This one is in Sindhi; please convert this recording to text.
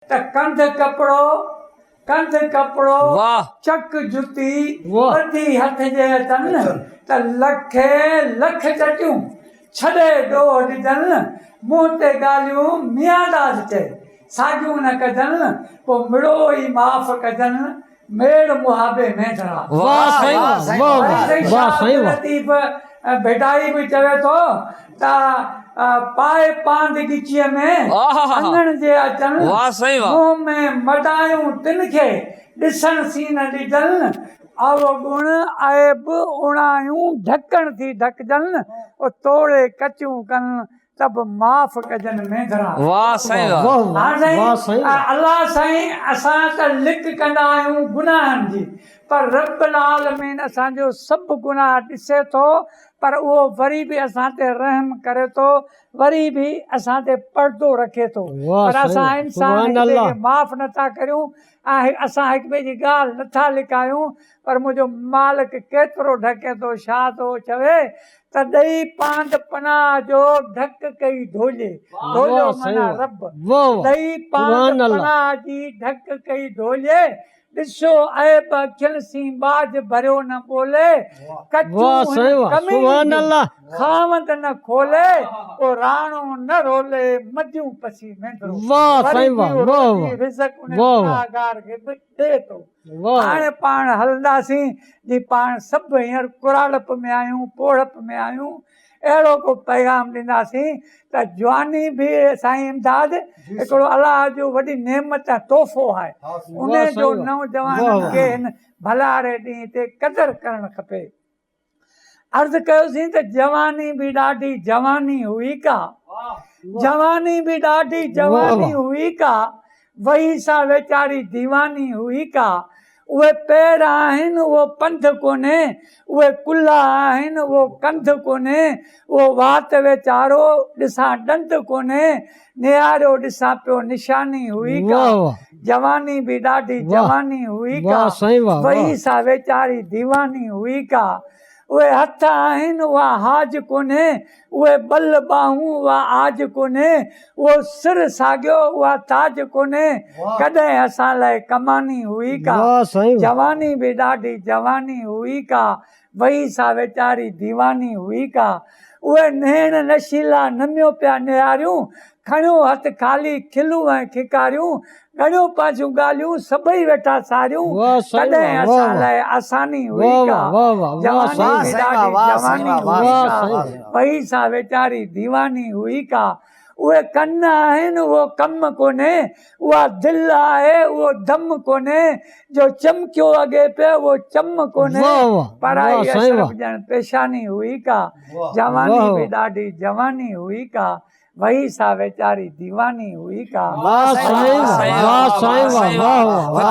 ته ڪنڌ ڪپڙو، ڪنڌ ڪپڙو، واھ. چڪ جتي، واھ. ٻڌي هٿ جي اچن، ته لکين لک چٽيون ڇڏي ڏوهه ڏجن، منهن تي ڳالهيون ميانداد چئي، ساڳيون نه ڪجن، پوء مڙو ئي معاف ڪجن، ميڙ محابي مينڌرا. واھ سائين واھ واھ وري سائين واھ شاهه سائين واھ. عبداللطيف ڀٽائي به چوي ٿو ته پائي پاند ڳچيء ۾، اڱڻ جي اچن، واھ سائين واھ. منهن ۾ مٽايون تن کي، ڏسڻ سين نه ڏجن، اوگڻ عيب اڻايون ڍڪڻ ٿي ڍڪجن، توڙي ڪچيون ڪن، ته به معاف ڪجن مينڌرا. واھ سائين واھ. واھ هاڻ سائين واھ سائين واھ. الله سائين اسان ته لڪ ڪندا آهيون گناهن جي پر رب العالمين اسان جو سڀ گناهه ڏسي ٿو پر اهو وري به اسان تي رحم ڪري ٿو وري به اسان تي پردو رکي ٿو واھ پر سائين اسان واھ انسان سبحان هڪ ٻئي الله. کي معاف نٿا ڪريون ۽ اسان هڪ ٻئي جي ڳالهه نٿا لڪايون پر منهنجو مالڪ ڪيترو ڍڪي ٿو شاهه ٿو چوي ته ڏئي پاند پناهه جو ڍڪ ڪئي ڍولي، ڍوليو معنيٰ رب، ڏئي پاند پناهه جي ڍڪ ڪئي ڍولي، ڏسو عيب اکين سين ٻاجهه ڀريو نه ٻولي، ڪچون هن ڪميڻي جون خاوند نه کولي، او راڻو نه رولي، مديون پسي مينڌرو. وري به اهو روزي رزق ان گناهگار کي به ڏئي ٿو. هاڻي پاڻ هلنداسين جي پاڻ سڀ هينئر ڪراڙپ ۾ آهيون، پوڙهپ ۾ آهيون، اهڙو ڪو پيغام ڏينداسين ته جواني به سائين امداد هڪڙو الله جو وڏي نعمت ۽ تحفو آهي، ان جو نوجوانن کي هن ڀلاري ڏينهن تي قدر ڪرڻ کپي. عرض ڪيوسين ته جواني به ڏاڍي جواني هئي ڪا، جواني به ڏاڍي جواني هئي ڪا، وئي سا ويچاري ديواني هئي ڪا، اهي پير آهن اهو پنڌ ڪونهي، اهي ڪلها آهن اهو ڪنڌ ڪونهي، اهو وات ويچارو ڏسان ڏند ڪونهي، نهاريو ڏسان پيو نشاني هئي ڪا، جواني به ڏاڍي جواني هئي ڪا، وئي سا ويچاري ديواني هئي ڪا، اهي هٿ آهن اها هاج ڪونهي، اهي ٻل ٻانهون اها عاج ڪونهي، اهو سر ساڳيو اها تاج ڪونهي، ڪڏهن اسان لئه ڪماني هئي ڪا، جواني به ڏاڍي جواني هئي ڪا، وئي سا ويچاري ديواني هئي ڪا. اهي نيڻ نشيلا نميو پيا نهاريون، کڻيو هٿ خالي کلون ۽ کيڪاريون، ڳڻيو پنهنجون ڳالهيون سڀئي ويٺا ساريون، تڏهن اسان لئه آساني هئي ڪا. جواني به ڏاڍي جواني هئي ڪا. وئي سا ويچاري ديواني هئي ڪا. اهي ڪن آهن اهو ڪم ڪونهي، اها دل آهي اهو دم ڪونهي، جو چمڪيو اڳي پيو اهو چم ڪونهي، پرائي اشرف ڄڻ پيشاني هئي ڪا، جواني به ڏاڍي جواني هئي ڪا، وئي سا ويچاري ديواني هئي ڪا. واھ سائين واھ واھ سائين واھ واھ واھ.